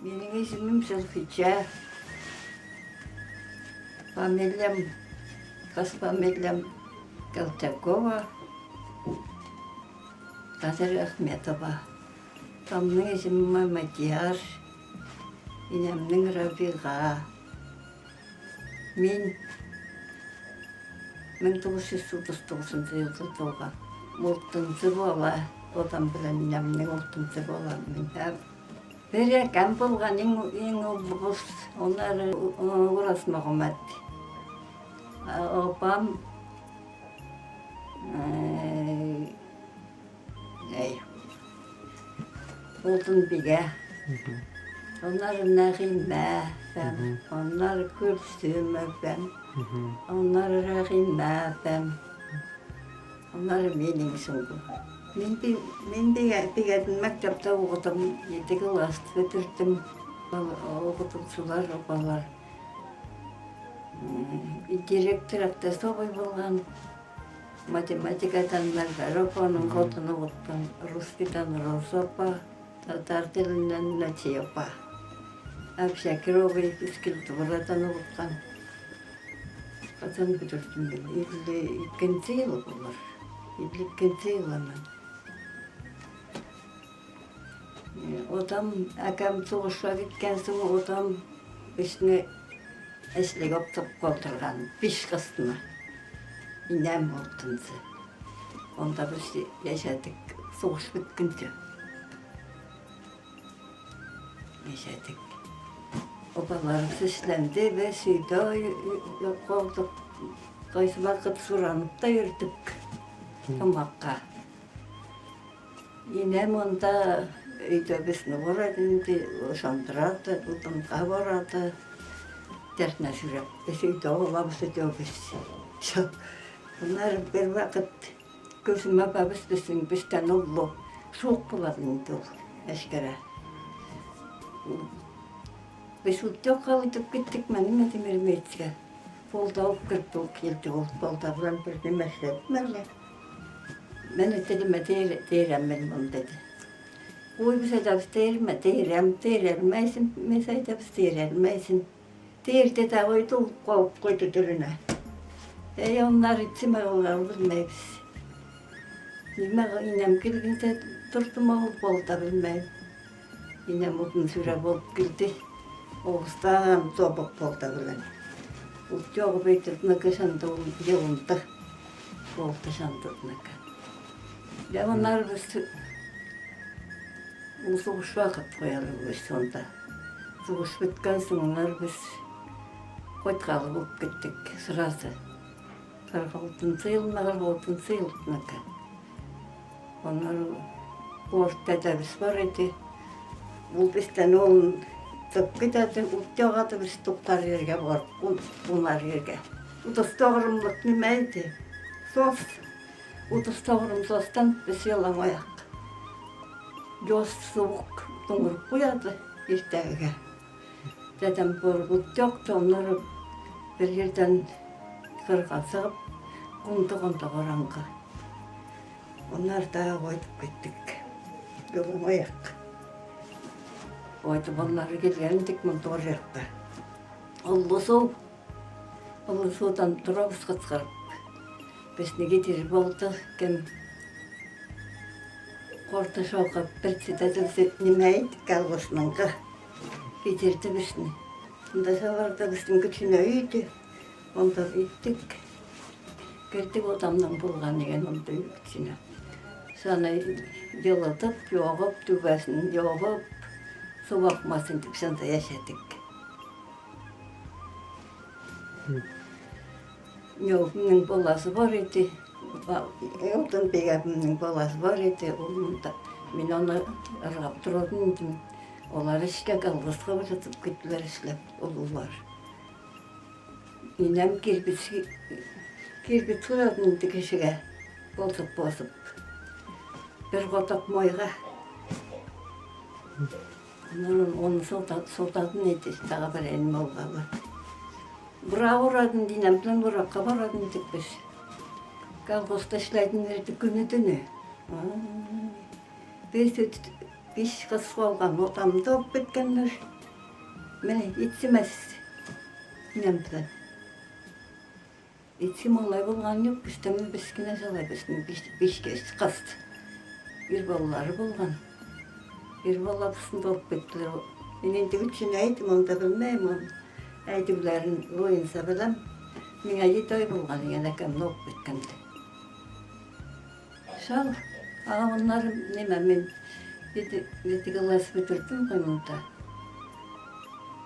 Минем исемем Зөлхиҗә. Фамилиям, кыз фамилиям Колчакова. Хәзер Әхмәтова. Тамның исеме Мамадияр. Инәмнең Рабига. Мин 1939 елда туган. Алтынчы бала, атам белән инәмнең алтынчы бала мин. Һәм бер әкәм булган иң, иң олыгыз, аннары Ураз Мөхәммәт. Апам әй, Алтынбигә. Аннары Нәгыймә әпәм, аннары Гөлсем әпәм, аннары Рәхимә әпәм. Аннары мин иң соңгы. Мин мин дигән мәктәптә укыдым, җиде класс бетердем. Укытучылар, апалар. Директор Әктәс абый булган. Математикадан Мәрвәр апаның хатыны укыткан, русскийдан Роза апа, татар теленнән Нәтия апа. Әбшәкир абый физкультурадан укыткан. Кайчан бетердем мин? 52 ел булыр. 52 ел аннан. Отам, әкәм сугышка киткән соң, отам безне эшлек аптып калдырган, биш кызны. Инәм алтынчы. Анда без яшәдек, сугыш беткәнче. Яшәдек. Апаларыбыз эшләнде, без өйдә калдык. Кайсы вакыт суранып та йөрдек тамакка. Инә монда өйдә безне бара инде, ышандырады, утынга барады. Тәртнә сөрәп, без өйдә алабыз, өтәбез. Аннары бер вакыт Гөлсем апабыз безнең бездән олы, суык була инде ул, әшкәрә. Без үтә калытып киттек, менә Тимермәтскә. Полда алып керде ул, килде ул, полда белән бер нәмә эшләдеме әллә? Менә телемә тиерәм мин моны, диде. Ой, без әйтәбез, тиермә, тиерәм, тиерәлмәйсең, без әйтәбез, тиерәлмәйсең. Тиерде дә куйды, ул кабып куйды төленә. Әй, аннары итсеме алар, белмәйбез. Нимә инәм килгәндә тордымы ул балта белмәйм. Инәм утын сүрәп алып килде. Авыздан табак балта белән. Ут ягып әйтеп, шанда ул елынды. Балта шандырныкы. Дә аннары без ул сугыш вакыт куялы без шунда. Сугыш беткән соң аннары без кайткалы булып киттек сразу. 46 ел, 46 елныкы. Аннары Корт дәдәбез бар иде. Ул бездән ул тып китәде, ут ягады, без туктар җиргә барып, кунар җиргә. 30 чакрымлык нимә иде? Сос. 30 чакрым состан без ялан аяк. Яз суык туңдырып куяды иртәгә. Дәдәм барып ут якты, аннары бер җирдән кырга чыгып, кундык анда караңгы. Аннары тагы кайтып киттек. Ялан аяк. Кайтып аннары килгән идек монда якта. Олы су. Олы судан торабыз кычкырып. Безне китереп алды кем? Корты шалкып председатель нимә әйтте колхозныңкы. Китерде безне. Анда сабарда безнең кечкенә өй иде. Анда иттек. Кердек отамның булган дигән анда өй кечкенә. Шуны җылытып, ягып, түбәсен ябып, су акмасын дип шунда яшәдек. Юлның баласы бар иде. Юлдан бигәмнең баласы бар иде. Ул монда. Мин аны ыргап торатын идем. Алар эшкә колхозга утыртып киттеләр эшләп, олылар. Инәм кирпеч кирпеч куятын иде кешегә, басып басып. Бер катак майга. Аннан оны сататын иде, тагы бер әнем алгалы. Бура урадым, динәм белән буракка баратын идек без. Колхозда эшләйтен иде көне-төне. Без Биш кыз калган, отамны да алып киткәннәр. Менә итсемәс инәм белән. Итсе малай булган юк, бездә без кенә жалайбыз, биш, биш кыз. Ир балалары булган. Ир баласын да алып киттеләр. Мин инде үчен әйтим, анда белмәйм аны. Әйтүләрен буенча беләм. Миңа җиде ай булган, янәкәмне алып киткәндә. Шал, ага аннары нимә мин җиде класс бетердем кайнында.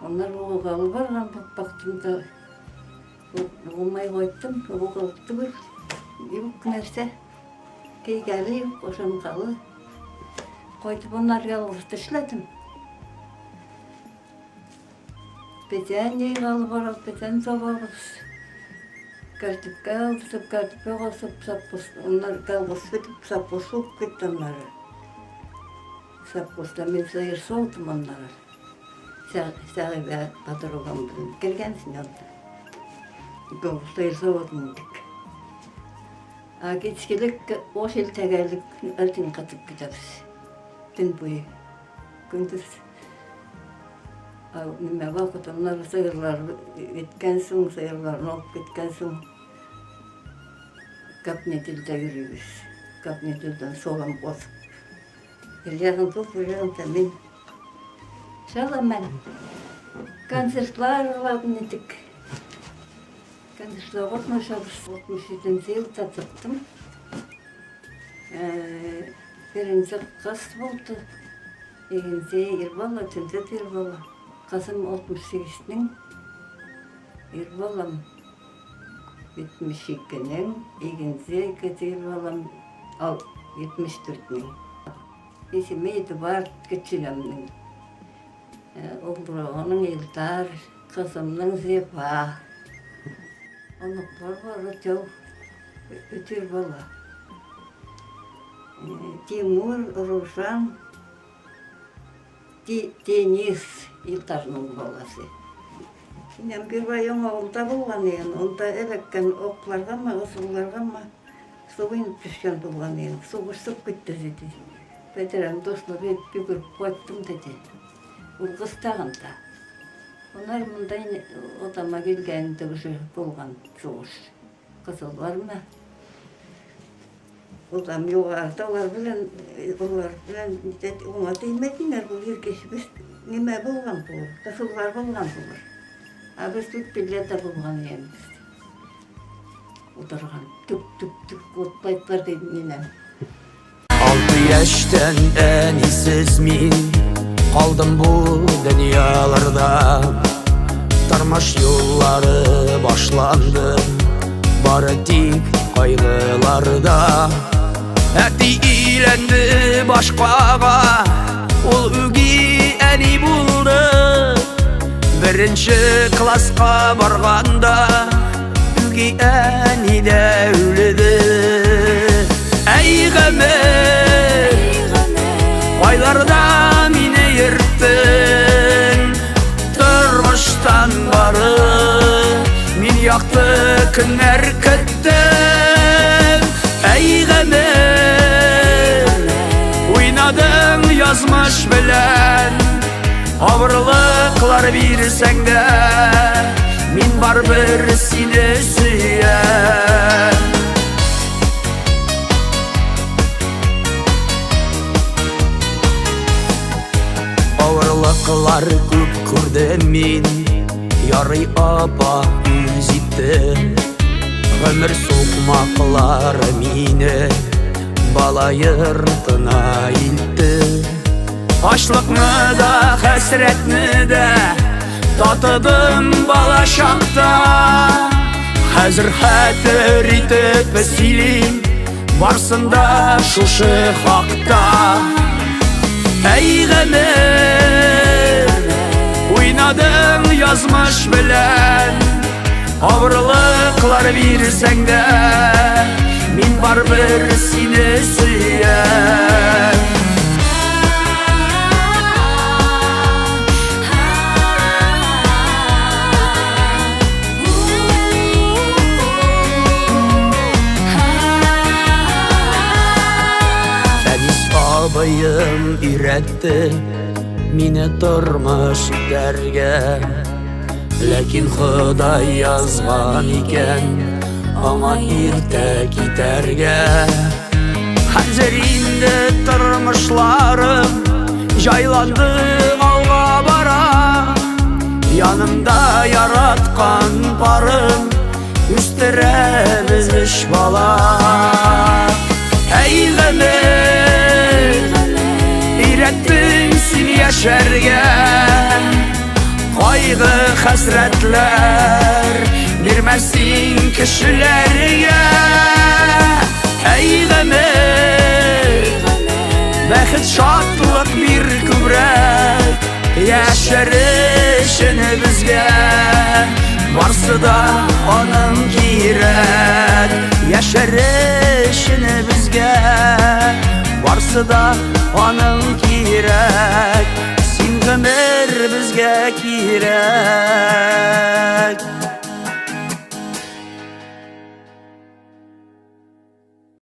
Аннары укуга алып барган булып бактым да, укымай кайттым, укуга түгел, юк нәрсә. Кәйгәле юк, ошангалы. Кайтып аннары ялгыз эшләдем. Печән җыйгалы барабыз, печән табабыз. Кәртепкә алдыртып, кәртепкә басып, сапкос, аннары колгос бетеп, сапкос булып китте аннары. Сапкоста мин сыер саудым аннары. Сәгыйбә подругам белән кергәнсең анда. Икәү сыер саватын идек. Ә кичкелек ош илтәгәлек алтын катып китәбез. Төн буе. Көндез нимә вакыт аннары сыерлар киткән соң, сыерларны алып киткән соң капнетелдә йөрибез. Капнетелдән салам басып. Бер ягын тук, бер ягын тәмин. Шаламан. Концертлар идек. Концертлар катнашабыз. 67 елда чыктым. Беренче кыз булды. Икенче ир бала, өченче ир бала. Кызым 68-нең, ир балам 72-нең, икенче икенче ир балам 74-нең. Исеме Эдуард кечкенәмнең. Олырагының Илдар, кызымның Зифа. Оныклар бар, өчәү, өч ир бала. Тимур, Рушан, Денис Илдарның баласы. Минем бер район авылда булган идем. Онда эләккән окларгамы, ысулларгамы су инеп төшкән булган идем. Сугышып китте диде. Бәдерәм дуслык итеп йөгереп кайттым диде. Ул кыз тагын да. Алар монда отама килгән уже булган сугыш. Кызыллармы? Улам югарыда алар белән, алар белән уңа тимәдиләр, бу җиргә без нимә булган булыр, кызыллар булган булыр. Ә без тут билләдә булган икәнбез. Утырган, түк-түк-түк отлайтлар диде нинәм. Алты яшьтән әнисез мин калдым бу дөньяларда. Тормыш юллары башланды, бары тик кайгыларда. Әти өйләнде башкага, ул үги әни булды. Беренче класска барганда үги әни дә үлде. Әй гомер, кайларда мине йөрттең, тормыштан бары мин якты көннәр көттем. Әй гомер, уйнадың язмыш белән, авырлыклар бирсәң дә, мин барыбер сине сөям. Авырлыклар күп күрдем мин, ярый апа үз итте. Гомер сукмаклары мине бала йортына илтте. Ачлыкны да, хәсрәтне дә татыдым бала чакта. Хәзер хәтер итеп сөйлим, барсын да шушы хакта. Әй гомер, уйнадың язмыш белән, авырлыклар бирсәң дә, мин барыбер сине сөям. Фәнис. Абыем өйрәтте мине тормыш итәргә. Ләкин Ходай язган икән аңа иртә китәргә. Хәзер инде тормышларым җайланды, алга бара. Янымда яраткан парым, үстерәбез өч бала. Әй гомер, өйрәттең син яшәргә. Кайгы хәсрәтләр бирмә син кешеләргә. Әй гомер, бәхет, шатлык бир күбрәк. Яшәр өчен безгә барсы да аның кирәк. Яшәр өчен безгә барсы да аның кирәк. Син гомер безгә кирәк.